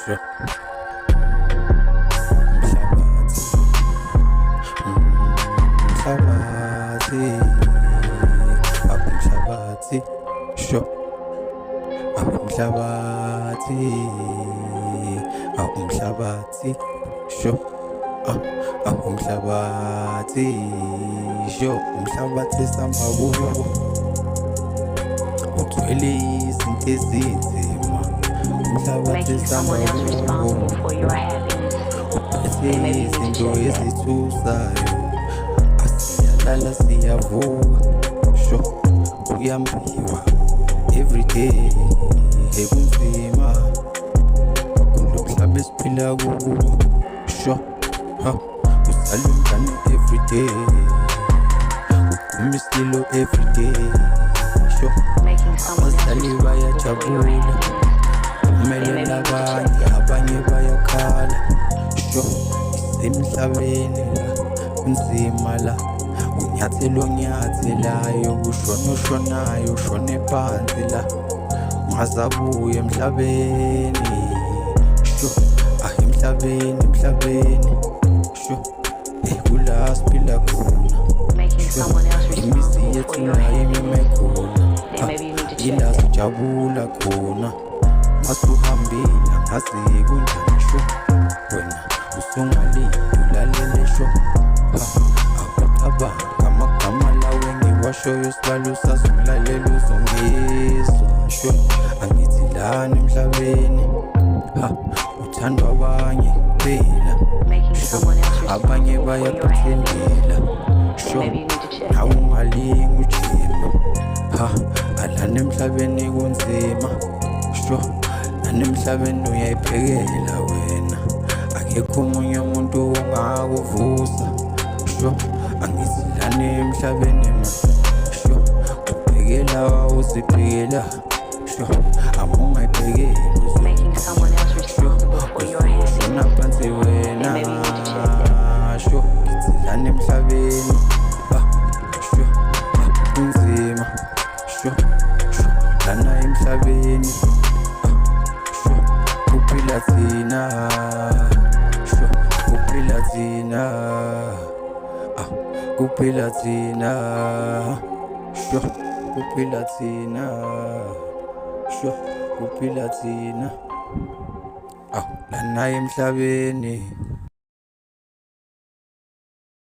Sho. Umhlabathi. Umhlabathi. Umhlabathi. Sho. Umhlabathi. Umhlabathi. Sho. Umhlabathi. Sho. Umhlabathi sihamba kuwo. Ugcwele izinto ezinzima. Umhlabathi Making sihamba someone else kuwo. responsible for your happiness. Uphethe Then maybe you need to izinto check that. ezithusayo. Asiyalala siyavuka. Sho. Kuyambiwa everyday. Kunzima kulo mhlaba esiphila kuwo. Sho. Ha. Uzala umngane everyday. Ugquma isililo everyday. Sho. Making someone else Abazali responsible for your bayajabula. happiness. Then maybe Phumelela you need to check abanye, that. abanye bayakhala. Sho. Isemhlabeni la kunzima la. Unyathelo onyathelayo kushona oshonayo ushone phansi la. Ungazabuya emhlabeni. Sho. Ah, emhlabeni, emhlabeni. Sho. Kula siphila khona. Making Sho. someone else Imizi responsible for yethu your la happiness. imime khona. Then maybe you need to check Ila that. sijabula khona. Masuhambile angazi kunjani, sho. Wena usungalindi ulalele, sho. Ha, akucabanga amagama lawo engiwashoyo, sibalo usazolalela uzongizwa, sho. Angithi lana emhlabeni, ha, uthandwa abanye kuphela. Making Sho. someone else Abanye responsible for your happiness. bayapretendela. Then Sho. maybe you need to check Nawe that. ungalingi ujime. Ha, alana emhlabeni kunzima. Sho. Lana emhlabeni uyayibhekela wena. Akekho omunye umuntu ongakuvusa. Sho. Angithi lana emhlabeni man. Sho. Ubhekela uzibhekela. Sho. Awungayibhekeli. Making someone else Sho. responsible for your Uzoshona happiness. phansi wena. Then maybe you need to check that. Sho. Ngithi lana emhlabeni. Ah, sho. Ah, kunzima. Sho. Sho. Lana emhlabeni. Ah, sho. Kuphila thina. Sho. Kuphila thina. Ah, kuphila thina. Sho. Kuphila thina. Sho. Kuphila thina. Ah, lana emhlabeni.